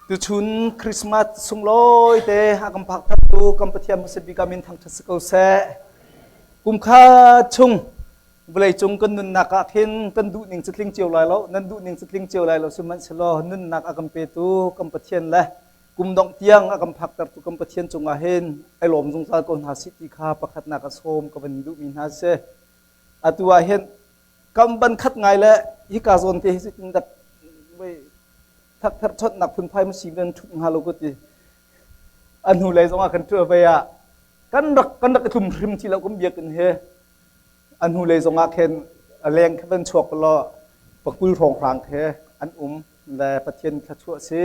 Tuchun Christmas sunglawi te a kan phak thartu kan Pathian hmasa bik ah min thangṭhat si ko seh. Kum khat chung vawleicung kan nunnak ah khin kan duh ning cu tling cio lai lo, nan duh ning cu tling cio lai lo sihmanhsehlaw nunnak a kan petu kan Pathian le kum dongh tiang a kan phaktertu kan Pathian cungah hin ai lawm zungzal ko hna sih ti kha pakhatnak a sawm ka van duhmi hna si. Atu ah hin kam ban khat ngai le hika zawn te hi zeitin dak thakthar chonhnak phunphai ma si nan ṭhut hnga lo ka ti. A hnu lei zongah kan ṭuah ve ah kan rak kan rak i tlum hrim ti lo kan biakinn hi a hnu lei zongah khin a leng kha van chuak law pakul hrawnghrang khi an um le Pathian thluachuah si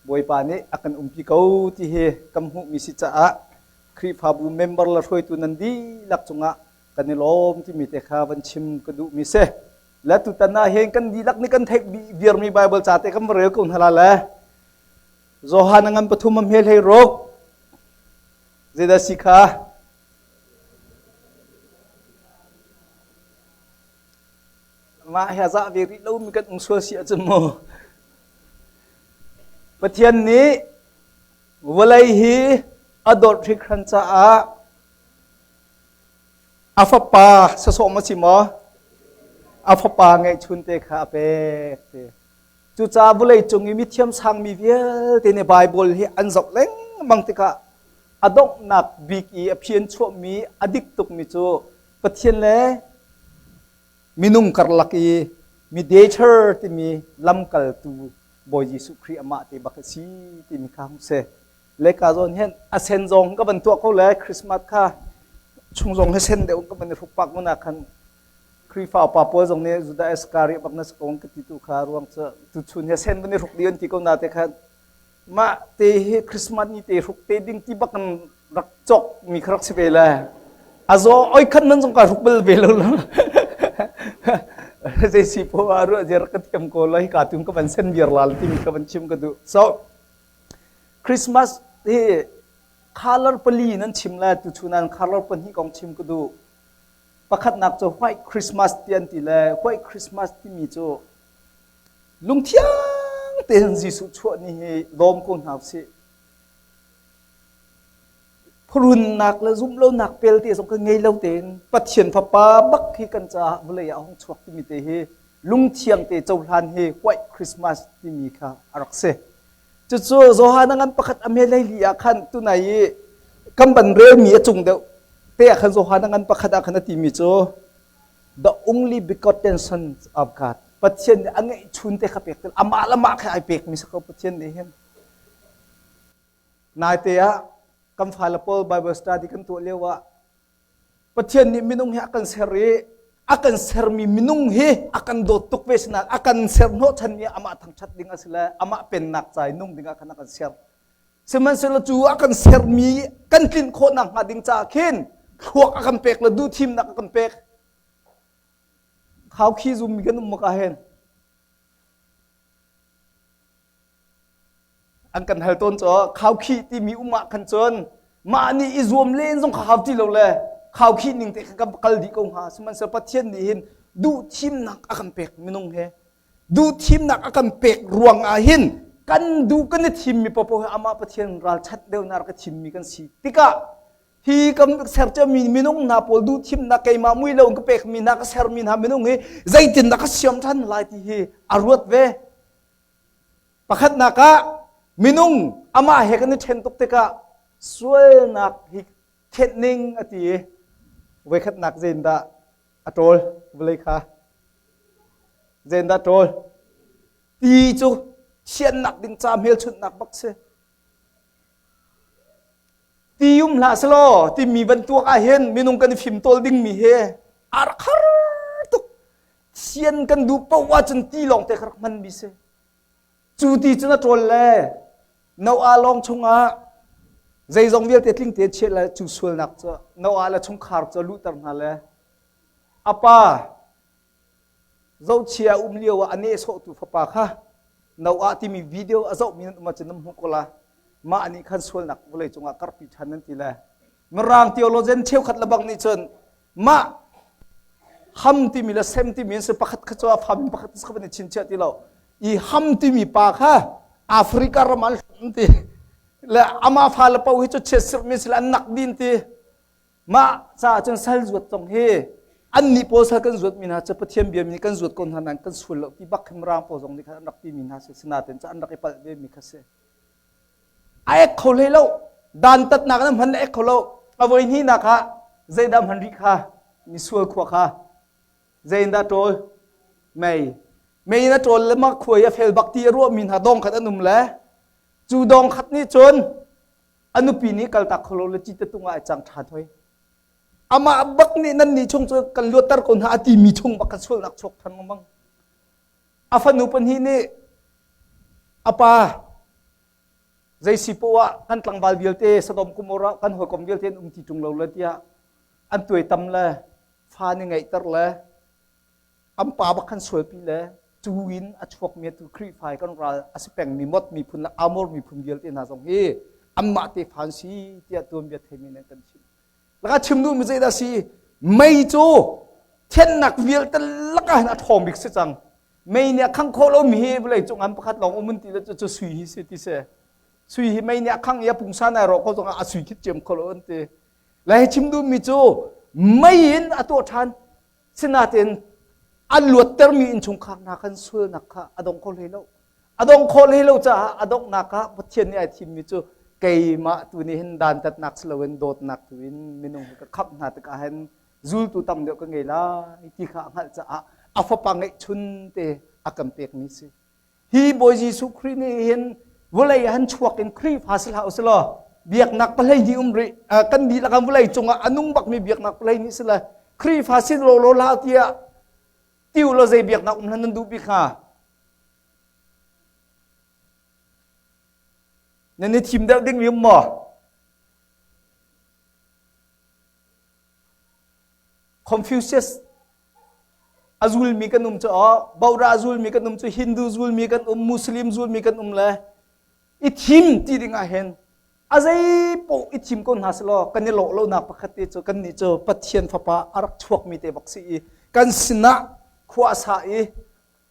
Bawipa nih a kan umpi ko ti hi kan hmuhmi si caah Khrihfabu member le hruaitu nan dihlak cungah kan i lawm timi te kha van chim ka duhmi si. Le tutan ah hin kan dihlak nih kan theih viarmi Bible ca te kan va rel ko hna la le Johan a ngan pathum a hmel hei ruk zeidah si kha mah he zah ve rih lomi kan um sual si ahcun mu Pathian nih vawlei hi a dawt hringhran caah A fapa sasawm a si maw? A fapa ngeihchun te kha a pek ti. Cucaah vawlei cung i mithiam sangmi vialte nih Baibal hi an zoh lengmang tikah a donghnak bik i a phi an chuahmi a dik tukmi cu Pathian le minung karlak i mediator timi lamkaltu Bawi Jesuh Khrih amah te bak a si timi kha hung si. Leka zawn hin a sen zong ka van tuah ko le Christmas kha chung zong hi sen deuh ka van i hruk pak mun ah khan Khrihfa upa pawl zong nih Judah Iscariot bak na si ko ka ti tu kha ruang cu tuchun hi sen van i hruk dih an ti ko na te khan mah te hi Christmas ni te hruk te ding ti bak in rak cawk mi kha rak si ve le a zaw oi khan nan zong ka hruk bal ve lo lo zei si po a ruah zia rak ka thiam ko lo hi ka tum ka van sen viar lal timi ka van chim ka duh so Christmas hi color pali nan chim le tuchun an color pahnih kong chim ka duh. Pakhatnak cu White Christmas ti an ti le White Christmas timi cu lungthiang tein Jesuh chuah ni hi lawm ko hna usih. Phurunnak le zumhlonak pelte zong kan ngei lo tein Pathian Fapa bak hi kan caah vawlei ah hung chuak timi te hi lungthiang te cohlan hi White Christmas timi kha a rak si. Cucu Johan a ngan pakhat a hme li ah khan tunai i kan ban relmi a cung deuh te ah khan Johan a ngan pakhat ah khan a timi cu the only begotten son of God Pathian nih a ngeih chun te kha pek tel amah le mah kha ai pek mi si ko Pathian nih hin naite ah kan fale pawl Bible study kan tuah lio ah Pathian nih minung hi a kan ser i a kan sermi minung hi a kan dawt tuk ve sinain a kan ser hnawhchanmi amah thangṭhat ding a si le amah pennak ca i nung ding ah khan a kan ser. Sihmanhsehlaw cu a kan sermi kan tlinh khawhnak hnga ding caah khin thluak a kan pek le duhthimnak a kan pek. Khau khi zummi kan um maka hen. An kan hal tawn cu khaukhih timi um ah khan cun mah nih i zuam len zong kha hau ti lo le khaukhih ning te khan kan kal dih ko hnga. Sihmanhsehlaw Pathian nih hin duhthimnak a kan pek minung he duhthimnak a kan pek ruang ah hin kan duh kan i thimmi paohpaoh hi amah Pathian ralchanh deuhnak rak i thimmi kan si tikah hi kan serciami minung hna pawl duhthimnak keimah mui lo in ka pekmi hna ka sermi hna minung hi zeitindah ka siam ṭhan lai ti hi a ruat ve. Pakhatnak ah minung amah he kan i ṭhen tuk tikah sualnak hi thenh ning a ti i voikhatnak zeindah a ṭawl vawlei kha zeindah ṭawl ti cu thiannak ding ca hmelchunhnak bak si ti um hlah selaw timi bantuk ah hin minung kan i fimtawl dingmi hi a rak har tuk Sian kan duh paoh ahcun ti lawng te kha rak hmanmi si. Cu ti cun a ṭawl le Noah lawng chungah zeizong vialte tling tein chiah le cu sualnak cu Noah le chungkhar cu luhter hna le a pa zohchia um lio ah a nehsawhtu fapa kha Noah timi video a zohmi nan um ahcun nan hmuh ko la. Mah nih khan sualnak vawlei cungah karpi ṭhan nan ti le Mirang theologian cheukhat lebang nih cun mah ham timi le sem timi an si pakhat kha cu a fam pakhat kha van i chinchiah ti lo i ham timi pa kha. Africa ram an hlonh ti le ama fa le po hi cu chiat sirh mi sila an nak din ti mah caah cun sal zuat zong hi an nih pawl sal kan zuat mi hna cu Pathian bia mi kan zuat ko hna nain kan sual lo ti bak khin mirang pawl zong nih khan an rak ti mi hna si sinain cu an rak i palh ve mi kha si a ek kho hlei lo dantatnak na hman na ek kho lo a voi hnihnak ah zeidah hman rih kha misual khua kha Zeiindah ṭawl? Mei. Mei in a ṭawl le mah khuai a fel bak ti a ruahmi hna dong khat an um le cu dong khat nih cun a nupi nih kaltak kho lo le cite tung ah ai cang ṭhan hoi. Amah bak nih nan nih chung cu kan luatter ko hna a timi chung bak kha sualnak chuak ṭhan lengmang. A fanu pahnih nih a pa zei si poah ah kan tlangval vialte Sodom Gomorrah kan hawikom vialte an um ti ṭung lo le tiah an tuaitam le fa nih ngeihter le an pa bak khan sualpi le cu in a chuakmi tu Khrihfa kan ral a si pengmi Mot miphun le Amor miphun vialte hna zong hi anmah tefa an si tiah tuanbia theimi nih kan chim. Laka chim duhmi zeidah si mei cu thiannak vialte lakah hin a ṭhawng bik si cang. Mei nih a khangh khawh lomi hi vawlei cung an pakhat lawng um ti le cu sui hi si ti si. Sui hi mei nih a khangh i a pungsan ai rawh ko zongah a sui khit ciam kho lo an ti. Le hi chim duhmi cu mei in a tuah ṭhan. Sinain an luattermi innchungkhar hna khan sualnak kha a dong kho hlei lo. A dong khawh hlei lo caah a donghnak ah Pathian nih ai thimmi cu keimah tu nih hin dantatnak si loin dawtnak tu in minung hi ka khamh hna tikah hin zultu tam deuh ka ngei lai ti kha a hngalh caah a fapa ngeihchun te a kan pekmi si. Hi Bawi Jesuh Khrih nih hin vawlei ah han chuak in Khrihfa si hlah usih biaknak pahlei hnih um rih kan dihlak ah vawlei cungah a nung bakmi biaknak pahlei hnih si le Khrihfa sin law law hlah tiah tiu law zei biaknak um hlan nan duh bik hnga? Nan i thim deuh ding mi um maw? Confucius a zulmi kan um cu Bora a zulmi kan um cu Hindu zulmi kan um Muslim zulmi kan um le i thim ti ding ah hin a zei poh i thim ko hna selaw kan i lawh lonak pakhat te cu kan nih cu Pathian fapa a rak chuakmi te bak si i kan sinah khua a sa i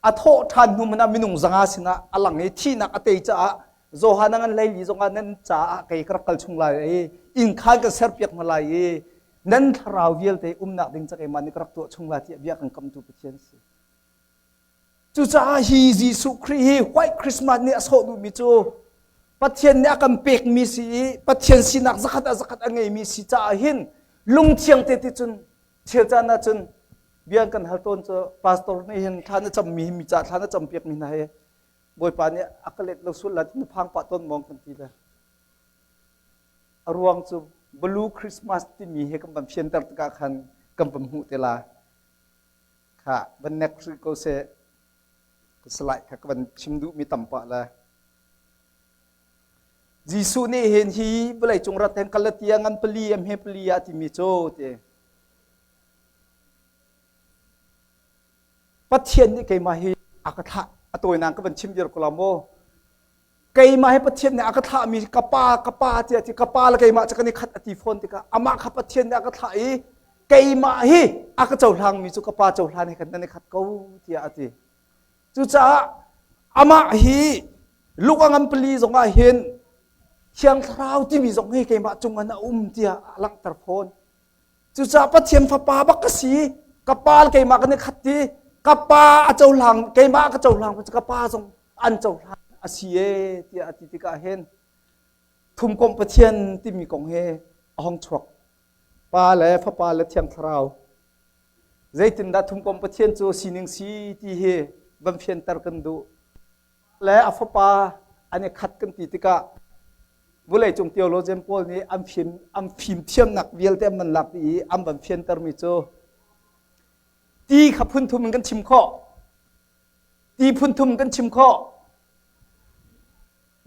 a thawh ṭhan hnu hmanh ah minung zanga sinah a lang i thihnak a tei caah Johan a ngan hleili zongah nan caah kei ka rak kal chung lai i inn khan kan serpiak hna lai i nan thlarau vialte umnak ding ca keimah nih ka rak tuah chung lai tiah bia kan kamtu Pathian si. Cucaah hi Jesuh Khrih hi White Christmas nih a sawh duhmi cu Pathian nih a kan pekmi si i Pathian sinak zakhat a zakhat a ngeimi si caah hin lungthiang te ti cun chel caan ah cun bia kan hal tawn cu pastor nih hin thla na cammi mi ca thla na campiak mi hna hi Bawipa nih a ka let lo sul la ti na phang pah tawn mong kan ti le a ruang cu blue Christmas timi he kan van fianter tikah khan kan van hmuh te la kha van nek hrih ko seh ka salai kha ka van chim duh mi tam pah le Jesuh nih hin hi vawlei cung rat hen Galatia ngan pali am he pali ah timi cu ti Pathian nih keimah hi a ka thlah a tawinak ka van chim viar ko la maw keimah hi Pathian nih a ka thlahmi ka pa ka pa tiah ti ka pa le keimah cu kan i khat a ti fawn tikah amah kha Pathian nih a ka thlah i keimah hi a ka cohlangmi cu ka pa cohlan he khan nan i khat ko tiah a ti cucaah amah hi Luka ngan pali zongah hin Thiang Thlarau timi zong hi keimah cungah na um tiah a langhter fawn Cucaah Pathian fapa bak ka si. Ka pa le keimah kan i khat ti. Ka pa a cohlang, keimah ka cohlang cu ka pa zong an cohlang a si e tiah a ti tikah hin thumkomh Pathian timi kong he a hong chuak. Pa le Fapa le Thiang Thlarau. Zeitindah thumkomh Pathian cu sining si ti hi van fianter kan duh. Le a fapa an i khat kan ti tikah vawleicung theologian pawl nih an fim an fimthiamnak vialte an van lak dih i an van fiantermi cu ti kha phun thum in kan chim khawh ti phun thum kan chim khawh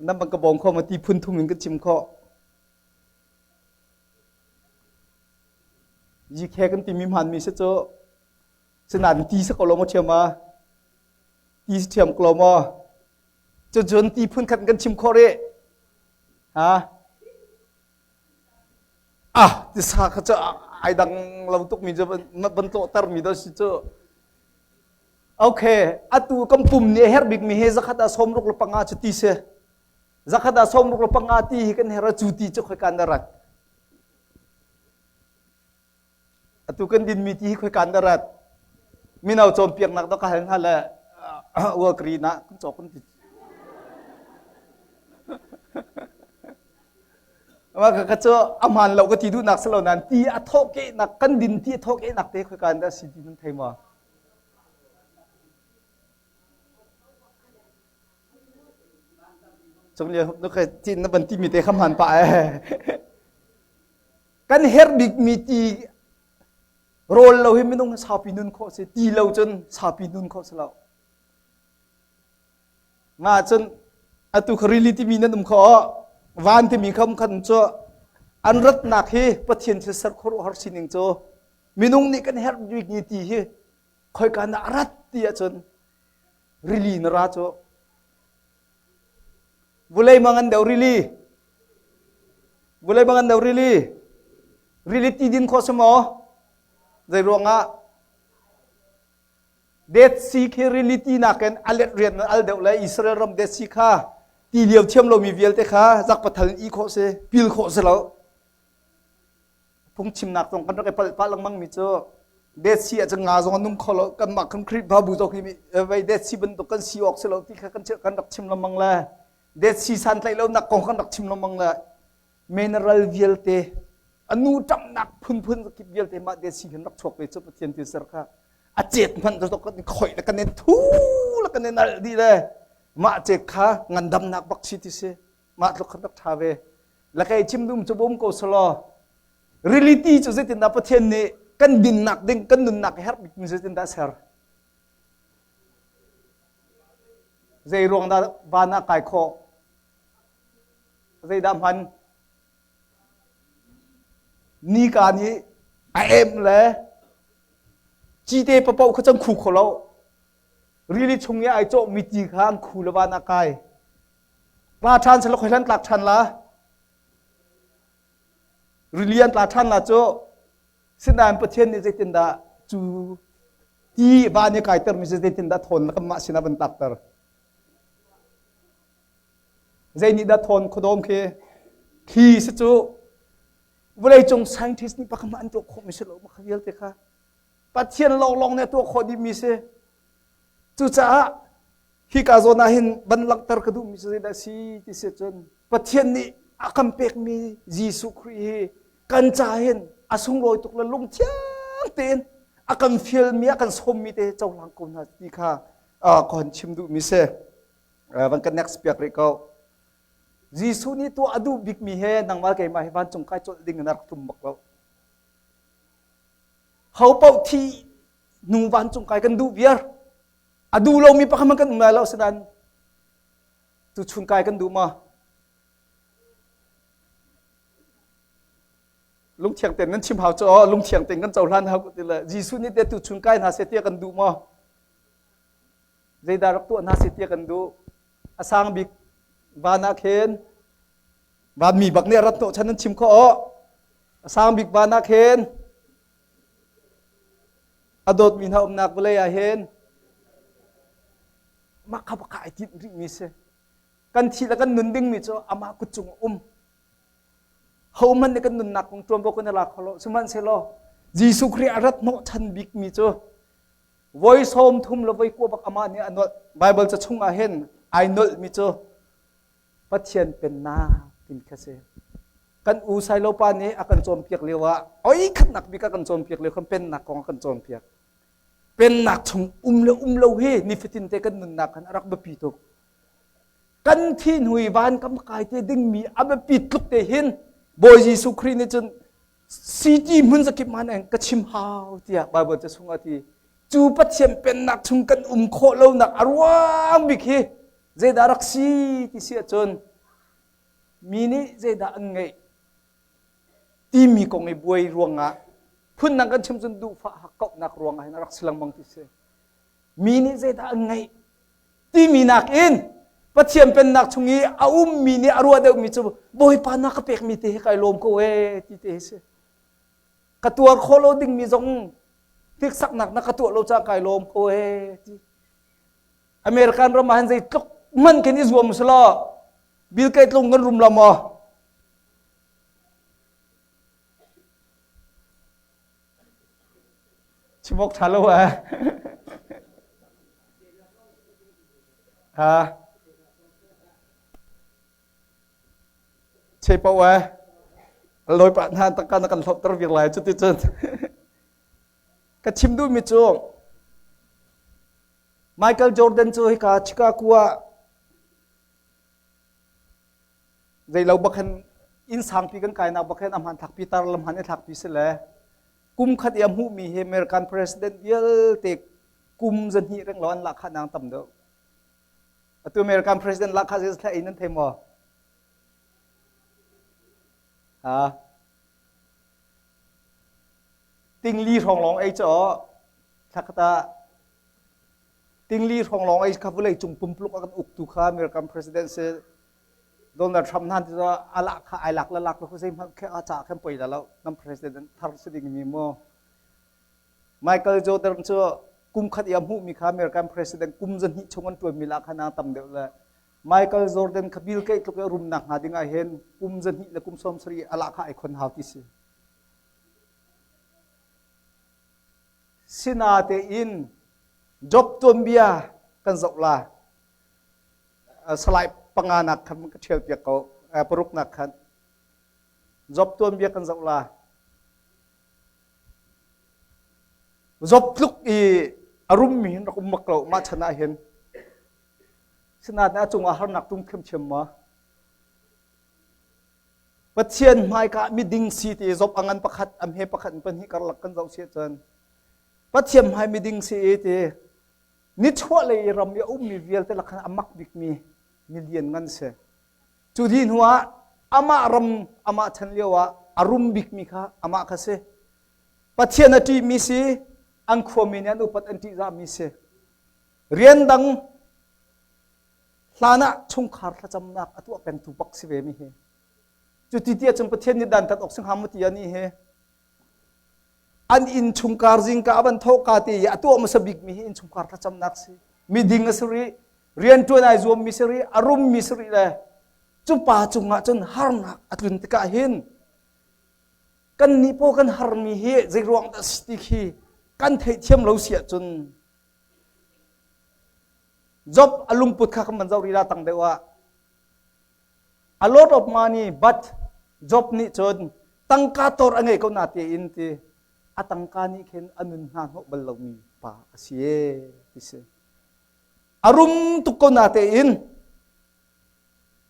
nan bang ka bawm kho ma ti phun thum in kan chim khawh GK kan timi hmanmi si cu sinain ti si ko lo maw ṭhiam ah ti si ṭhiam ko lo maw Cucun ti phunkhat kan chim khawh rih. Ha? Ah, tisa kha cu ai dang lo tukmi cu van tlawhtermi dah si cu. Okay, atu kan pum nih a herh bikmi hi zakhat ah 65 cu ti si. Zakhat ah 65 le 5 ti hi kan herh cu ti cu khoika na rat? Atu kan dinmi ti hi khoika na rat? Mino cawnpiaknak dok ka hal hna le uakri na kan cawk kan ti. Mah ka cu a hmaan lo ka ti duhnak si lo nain ti a thawhkehnak kan din ti a thawhkehnak te khoika in dah si ti nan thei maw? Cung lio nu kha tin na ban timi te kha hmaan pah eh. Kan herh bikmi ti rawl lo hi minung saupi nun khawh si ti lo cun saupi nun khawh si lo. Nga cun atu kha rili timi nan um kho van timi kham khan cu an ratnak hi Pathian thil ser khuaruahhar sining cu minung nih kan herh bik ni ti hi khoika na rat ti ahcun rili na ra cu vulei mangan deuh rili vulei mangan deuh rili rili ti din khawh si maw zei ruangah Dead Sea khi rili ti nakin a let rian in al deuh le Israel ram Dead Sea kha ti lio thiam lomi vialte kha zakpathal in i khawh si, pil khawh si lo. Phungchimnak zong kan rak i palh pah lengmang mi cu Dead Sea ah cun nga zong an nung kho lo kanmah kan Khrihfabu zong hi vei Dead Sea bantuk kan si awk si lo ti kha kan kan rak chim lengmang le Dead Sea santlaih lonak kong kan rak chim lengmang le mineral vialte a nu ṭamnak phunphun kip vialte mah Dead Sea hin rak chuak ve cu Pathian thil ser kha a cet hmanh cu kan khoih le kan i thu le kan i nalh dih le mah cet kha ngandamnak bak si ti si mah tluk khan rak ṭha ve la kei chim dum cu bum ko selaw reality cu zeitindah Pathian nih kan dinnak ding kan nunnak herh bik mi zeitindah ser zei ruang dah van ah kai khawh zeidah hman Nika nih a em le cite papoh kha cang khu kho lo. Rili chung i ai cawhmi ti kha an khu le van ah kai. Tla ṭhan selaw khoihlan tlak ṭhan la. Rili an tla ṭhan la cu sinain Pathian nih zeitindah cu ti van i kaitermi cu zeitindah thawn na kanmah sinah van tlakter. Zei nih dah thawn khuadawm khi thli si cu vawleicung scientist nih pakhat an tuah khawhmi si lo mah vialte kha Pathian lawnglawng nih a tuah khawh dihmi si. Cucaah hika zawn ah hin van langhter ka duhmi cu zeidah si ti si cun Pathian nih a kan pekmi Jesuh Khrih hi kan ca hin a sunglawi tuk le lungthiang tein a kan fialmi a kan sawmmi te cohlang ko hna ti kha ka hon chim duhmi si. Van kan next piak rih ko. Jesuh nih tuah a duh bikmi he nangmah keimah hi vancung kai colh ding in a rak tum bak lo. Ho paoh thi hnu vancung kai kan duh viar. A duh lomi pakhat hmanh kan um lai lo asinain tuchun kai kan duh ma? Lungthiang tein nan chim hau cu lungthiang tein kan cohlan hau ti le Jesuh nih te tuchun kai hna seh tiah kan duh maw? Zeidah rak tuah hna seh tiah kan duh? A sang bik van ah khin vanmi bak nih a rat hnawhchan nan chim khawh. A sang bik van ah khin a dawtmi hna umnak vawlei ah hin mah kha bak ai tinh rihmi si. Kan thi le kan nun dingmi cu amah kut cung a um. Hohmanh nih kan nunnak kong ṭuanvo kan i lak kho lo. Sihmanhsehlaw Jesuh Khrih a rat hnawhchan bikmi cu Voi 30 le voi 20 bak amah nih a nolh. Baibal ca chung ah hin ai nolhmi cu Pathian pennak timi kha si. Kan u Sailopa nih a kan cawnpiak lio ah oi khatnak bik a kan cawnpiak lio khan pennak kong a kan cawnpiak. Pennak chung um le um lo hi nifatin te kan nunnak khan a rak biapi tuk. Kan thi hnu i van kam kai te dingmi a biapi tluk te hin Bawi Jesuh Khrih nih cun City hmun zakip man eng ka chim hau tiah Bible ca chung ah ti. Cu Pathian pennak chung kan um khawh lonak a ruang bik hi zeidah rak si ti si ahcun mi nih zeidah an ngeih timi kong i buai ruangah phundang kan chim cun duhfah hakkauhnak ruangah hin a rak si lengmang ti si. Mi nih zeidah an ngeih timi nakin Pathian pennak chung i a ummi nih a ruah deuhmi cu Bawipa na ka pekmi te hi kai lawm ko ee ti te hi si. Ka tuar khawh lo dingmi zong hniksaknak na ka tuah lo caah kai lawm ko ee ti. American ram ah hin zeitluk man khin i zuam selaw. Bill Gates tlung kan rum la maw? Chim awk ṭha lo eh. Ha? Che paoh eh. Lawi pa hna tangka na kan hlauhter vir lai cuti cun. Ka chim duhmi cu Michael Jordan cu hika Chicago ah zeilo bak hin inn sangpi kan kainak bak hin a hmanthlak pi tar lam han i thlakpi si le kum khat i a hmuhmi hi American president vialte kum zahnih reng lo an lahkhah nang tam deuh. Atu American president lahkhah zei thla in nan thei maw? Ha? Tingli hrawng lawng ei caw thlakhat ah tingli hrawng lawng ei kha vulei cung pumpuluk a kan uktu kha American president si Donald Trump hna ti a lak kha ai lak le lak lo zei hmanh khe a ca khan poi la lo nam president thar si ding mi mu Michael Jordan cu kum khat i a hmuhmi kha American president kum zahnih chung an ṭuanmi la kha nang tam deuh le Michael Jordan kha Bill Gates tluk i rumnak hnga ding ah hin kum zahnih le kum 70 a lah kha ai khon hau ti si. Sinatein Job tuanbia kan zoh la. Salai panga nak khan ka ṭhial piak ko paruk nak khan Job tuanbia kan zoh la. Job tluk i a rummi hin rak um bak lo mah chan ah hin. Sinain a cungah harnak tum thiamthiam ma? Pathian hmaika miding si ti Job a ngan pakhat am he pakhat in pahnih karlak kan zoh si ahcun Pathian hmai miding si i ti nichuah lei ram i a ummi vialte lakhan a mak bikmi milian ngan si. Cu dih hnu ah amah ram amah chan lio ah a rum bikmi kha amah kha si. Pathian a ṭihmi si, an khuami nih an upat an ṭihzahmi si. Rian dang hlan ah chungkhar thlacamnak a tuah pengtu bak si ve mi hi. Cuti ti ahcun Pathian nih dantat awk si hnga maw ti ani hi. An inn chungkhar zingka a van thawhka te i a tuah hmasa bikmi hi innchungkhar thlacamnak si. Miding a si rih, rianṭuan ai zuammi si rih, a rummi si rih le cu pa cungah cun harnak a tlun tikah hin kannih paw kan harmi hi zei ruang dah si ti khi kan theihthiam lo si ahcun Job a lungput kha kan van zoh rih la tang deuh ah. A lot of money but Job nih cun tangka tor a ngei ko na tein ti a tangka nih khin a nun hna hnawh bal lomi pa a si e ti si. A rum tuk ko na tein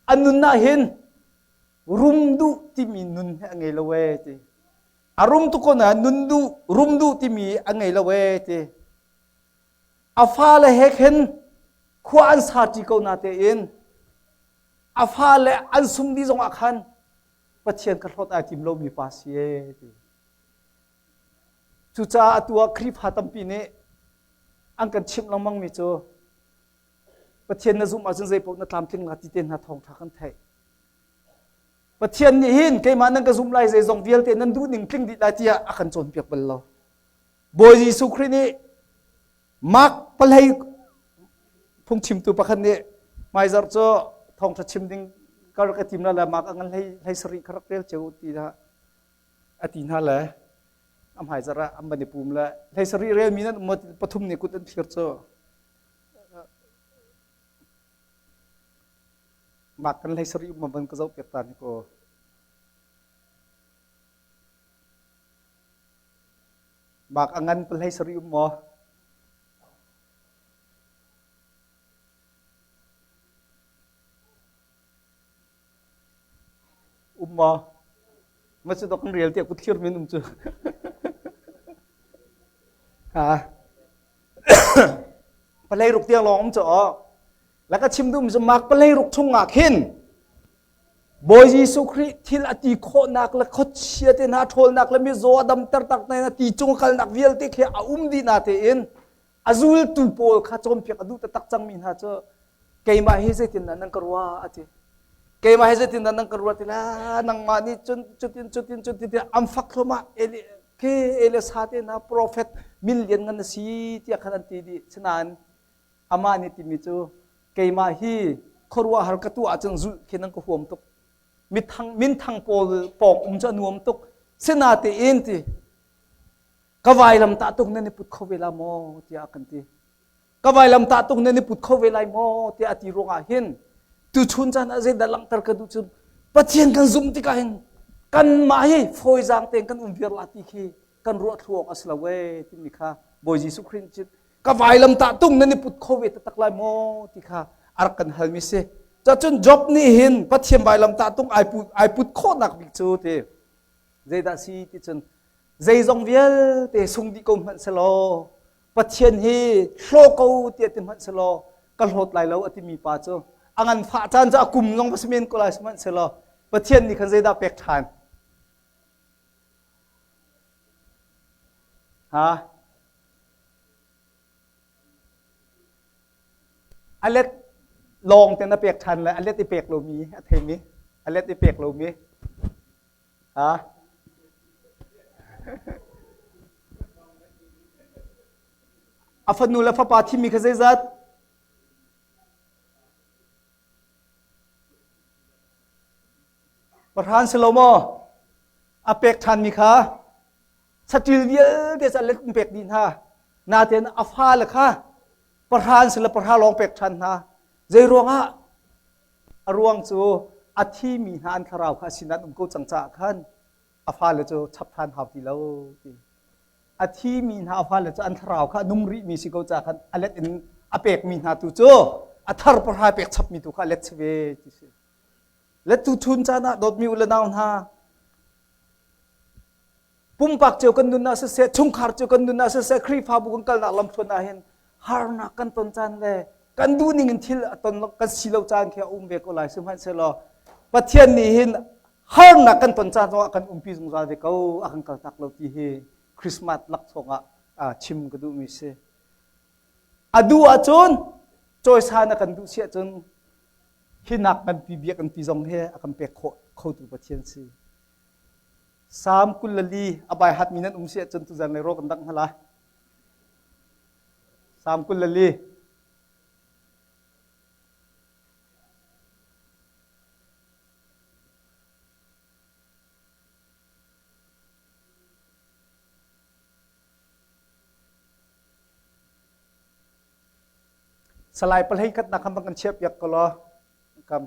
a nun ah hin rum duh timi nun hi a ngei lo e ti. A rum tuk ko na nun duh rum duh timi a ngei lo e ti. A fale he khin khua an sa ṭi ko na tein a fale an sum dih zongah khan Pathian ka hlawt ai tim lomi pa si e ti. Cucaah atu ah Khrihfa tampi nih an kan chimh lengmangmi cu Pathian na zumh ahcun zei paoh na tlamtling la ti te hna thawngṭha kan theih. Pathian nih hin keimah nan ka zumh lai zeizong vialte nan duhning tling dih lai tiah a kan cawnpiak bal lo. Bawi Jesuh Khrih nih Mark palei phungchimtu pakhat nih hmaizarh cu thawngṭha chim ding ka rak i tim la le Mark a ngan hlei hlei sarih ka rak rel cio ti hna a ti hna le a hmaizarh ah an van i pum le hlei sarih relmi nan um pathum nih kut an thlir cu Mark kan hlei sarih um van ka zoh piak ta ni ko. Bak a ngan pahlei sarih um maw? Um maw? Ma cu dok real tiah kut thlir min um cu. Ha. Palei ruk tiang lawng um cu aw. Laka chim dum cu mak palei ruk chung ah khin Bawi Jesuh Khrih thil a ti khawhnak le khuachia te hna ṭhawlnak le mizaw a damter tak na ti cung a kalnak vialte khi a um dih na tein a zultu pawl kha cawnpiak a duh taktak cangmi hna cu keimah hi zeitindah nan ka ruah a ti. Keimah hi zeitindah nan ka ruah ti la nangmah nih cun cutin cutin cutin tiah an fak thluahmah Eli khi Elisa te hna profet min lian ngan na si tiah khan an ti dih. Sinain amah nih timi cu keimah hi Khuaruahhar ka tuah ahcun zulh khi nan ka huam tuk. Mithang minthang pawl pawng um cu a nuam tuk. Sinatein ti ka vailam tah tuk nan i put kho ve la maw tiah a kan ti. Ka vailam tah tuk nan i put kho ve lai maw tiah a ti ruangah hin tuchun caan ah zeidah langhter ka duh cu Pathian kan zumh tikah hin kanmah hi fawizaang tein kan um viar la ti khi kan ruah thlu awk a si lo ee timi kha Bawi Jesuh Khrih nih ka vailam tah tung nan i put kho ve taktak lai maw ti kha a rak kan halmi si. Cacun Job nih hin Pathian vailam tah tung ai put ai put khawhnak bik cu ti zeidah si ti cun zeizong vialte sung dih ko hmanh selaw Pathian hi hlaw ko tiah ti hmanh selaw ka hlawt lai lo a timi pa cu a nganfah caan cu a kum zong va si men ko lai sihmanhsehlaw Pathian nih khan zeidah pek ṭhan? Ha? A let lawng te na pek ṭhan le a let i pek lomi a theimi a let i pek lomi ha? A fanu le fapa thimi kha zeizat? Pahran si lo maw? A pek ṭhanmi kha saṭil vialte cu a let in pek dih hna. Nain a fale kha pahra an si le pahra lawng pek ṭhan hna. Zei ruangah? A ruang cu a thimi hna an thlarau kha a sin an um ko cang caah khan a fale cu chap ṭhan hau ti lo ti. A thimi hna a fale cu an thlarau kha a nung rihmi si ko caah khan a let in a pekmi hna tu cu a thar pahra pek chapmi tu kha a let si ve ti si. Le tuchun caan ah dawtmi u le nau hna pumpak cio kan nun ah siseh chungkhar cio kan nun ah siseh Khrihfabu kan kalnak lamthluan ah hin harnak kan ton caan le kan duh ning in thil a ton kan si lo caan khi a um ve ko lai sihmanhsehlaw Pathian nih hin harnak kan ton caan zongah kan umpi zungzal ve ko a kan kaltak lo ti hi Christmas laksawng ah chim ka duhmi si. A duh ahcun cawisan a kan duh si ahcun hi nak nganpi biakinn pi zong hi a kan pek khawh khotu Pathian si. Salm 24 a bai hatmi nan um si ahcun tuzan le ro kan dangh hna lai. Salm 24 Salai palhei khat nak kan chiah piak ko law kam.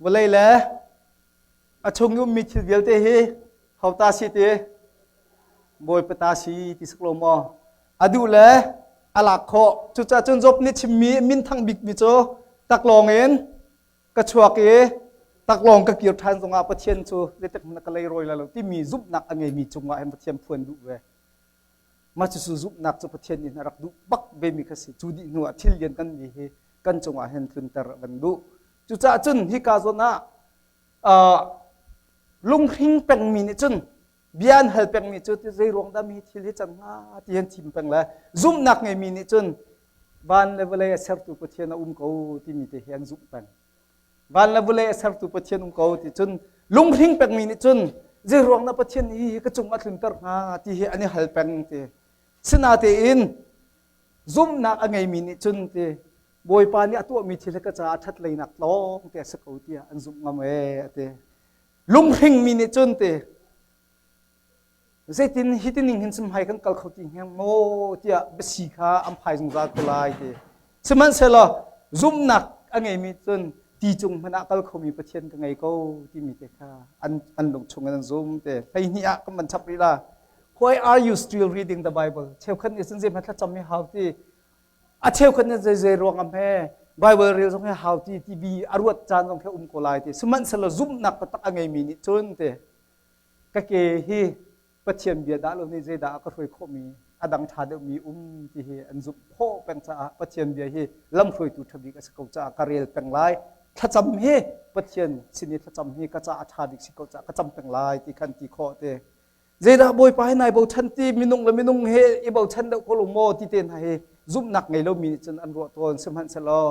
Vawlei le a chung i ummi thil vialte hi hauta si ti Bawipa ta si ti sak lo maw? A duh le a lak khawh. Cucaah cun Job nih chimmi minthang bikmi cu taklawng in ka chuak i taklawng ka kir ṭhan zongah Pathian cu zeitik hmanh ka leirawi lai lo timi zumhnak a ngeimi cungah hin Pathian phuan duh ve. Mah cucu zumhnak cu Pathian nih a rak duh bak vemi kha si. Cu dih hnu ah thil lian kan mi hi kan cungah hin tlunter a kan duh. Cucaah cun hika zawn ah lunghring pengmi nih cun bia an hal pengmi cu zei ruang dah mi thil hi cang hnga ti an thim peng le zumhnak ngeimi nih cun van le vawlei a sertu Pathian a um ko timi te hi an zumh peng. Van le vawlei a sertu Pathian um ko ti cun lunghring pengmi nih cun zei ruang dah Pathian nih hi ka cung a tlunter hnga ti hi an i hal peng ti. Sinatein zumhnak a ngeimi nih cun ti Bawipa nih a tuahmi thil hi ka caah a ṭhat leinak lawng te a si ko tiah an zumh ngam ee a ti. Lunghringmi nih cun ti zeitin hi tining hin cun hmai kan kal kho ti hnga maw tiah biasi kha an phai zungzal ko lai ti. Sihmanhsehlaw zumhnak a ngeimi cun ti cung hmanh ah kal khomi Pathian ka ngei ko timi te kha an, an lung chung in an zum te. 12 ah kan van chap rih la. Why are you still reading the Bible? Cheukhat nih cun zeihmanh thlacam hi hau ti. A cheukhat nih zei zei ruang am he Bible rel zong hi hau ti ti bi a ruat caan zong khi um ko lai ti. Sihmanhsehlaw zumhnak taktak a ngeimi nih cun ti ka ke hi Pathian bia dah lo nih zeidah a ka hruai khawhmi a dang ṭha deuhmi um ti hi an zumh khawh peng caah Pathian bia hi lamhruaitu ṭha bik a si ko caah ka rel peng lai. Thlacam hi Pathian sin i thlacam hi ka caah a ṭha bik si ko caah ka cam peng lai ti khan ti khawh ti. Zeidah Bawipa hi nai bochan ti minung le minung he i bochan deuh ko lo maw ti te hna hi zumhnak ngei lomi nih cun an ruah tawn sihmanhsehlaw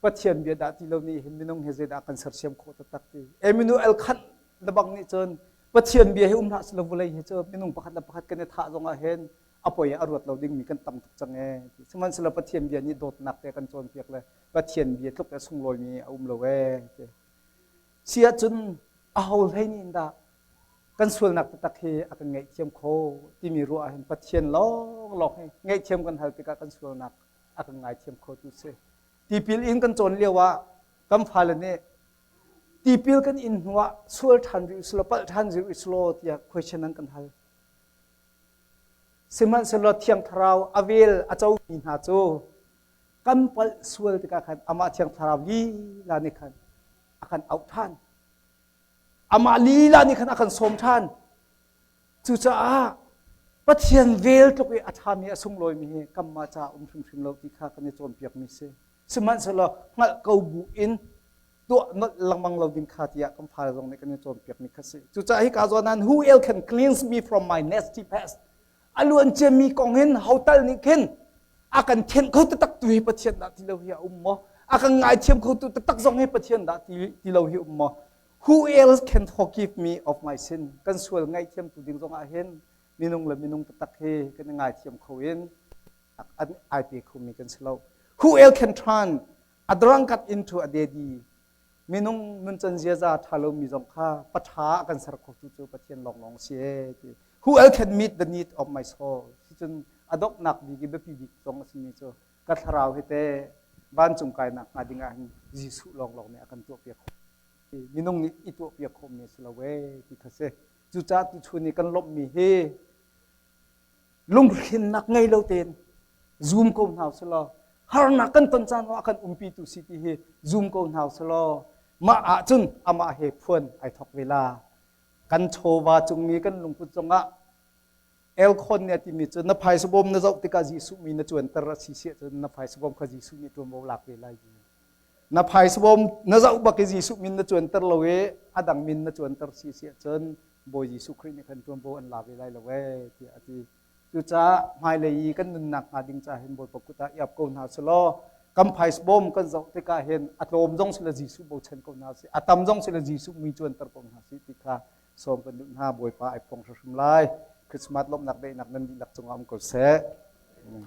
Pathian bia dah ti lo nih hin minung hi zeidah kan sersiam khawh taktak ti. Emmanuel Kant lebang nih cun Pathian bia hi um hlah selaw vawlei hi cu minung pakhat le pakhat kan i thah zongah hin A poi a ruat lo dingmi kan tam tuk cang ee. Sihmanhsehlaw Pathian bia nih dawtnak te kan cawnpiak le Pathian bia tluk a sunglawimi a um lo ee. Si ahcun aho hlei nih dah kan sualnak taktak hi a kan ngaihthiam kho timi ruah ahhin Pathian lawnglawng hi ngaihthiam kan hal tikah kan sualnak a kan ngaithiam kho tu si. Tipil in kan cawn lio ah kan fale nih tipil kan in hnuah sual ṭhan rih usulaw palh ṭhan rih usulaw tiah question an kan hal. Sihmanhsehlaw Thiang Thlarau a vel a comi hna cu kan palh sual tikah khan amah Thiang Thlarau lila nih khan a kan auh ṭhan. Amah lila nih khan a kan sawm ṭhan. Cucaah Pathian vel tluk i a ṭhami a sunglawimi hi kanmah caah um hrimhrim lo ti kha kan i cawnpiakmi si. Sihmanhsehlaw hngalh ko bu in tuah nolh lengmang lo ding kha tiah kan fale zong nih kan i cawnpiakmi kha si. Cucaah hika zawn ah who else can cleanse me from my nasty past? A luan ciami kong hin hotal nih khin a kan thianh kho taktak tu hi Pathian dah ti lo hi a um maw? A kan ngaithiam kho tu taktak zong hi Pathian dah ti lo hi um maw? Who else can forgive me of my sin? Kan sual ngaihthiam tu ding zongah hin minung le minung taktak hi kan i ngaithiam kho in an ai pe khomi kan si lo. Who else can turn a drunkard into a daddy? Minung nuncan ziaza ṭha lomi zong kha paṭha a kan ser khotu cu Pathian lawnglawng si ee ti. Who else can meet the need of my soul? Cun a donghnak bik i biapi bik zong a simi cu ka thlarau hi te vancung kainak hnga ding ah hin Jesuh lawnglawng nih a kan tuahpiak khawh. Minung nih i tuahpiak khawhmi a si lo ee ti kha si. Cucaah tuchun i kan lawmhmi hi lunghrinnak ngei lo tein zum ko hna usih harnak kan ton caan ah kan umpi tu si ti hi zum ko hna usih mah ahcun amah he phuan ai thok ve la. Kan chawva cung i kan lungput zongah Elkhon nih a timi cu na phaisa bawm na zoh tikah Jesuh mi na cuanter a si siah cun na phaisa bawm kha Jesuh nih ṭuanvo lak ve lai ti. Na phaisa bawm na zoh bak i Jesuh min na cuanter lo i a dang min na cuanter si siah cun Bawi Jesuh Khrih nih khan ṭuanvo an la ve lai lo ee tiah a ti. Cucaah hmailei i kan nunnak hnga ding caah hin Bawipa kut ah i ap ko hna selaw kan phaisa bawm kan zoh tikah hin a tlawm zong sila Jesuh bochan ko hna sih, a tam zong sila Jesuh mui cuanter ko hna sih ti kha sawm kan duh hna Bawipa ai phuang hrim lai Christmas lawmhnak daihnak nan dihlak cungah um ko seh. Amen.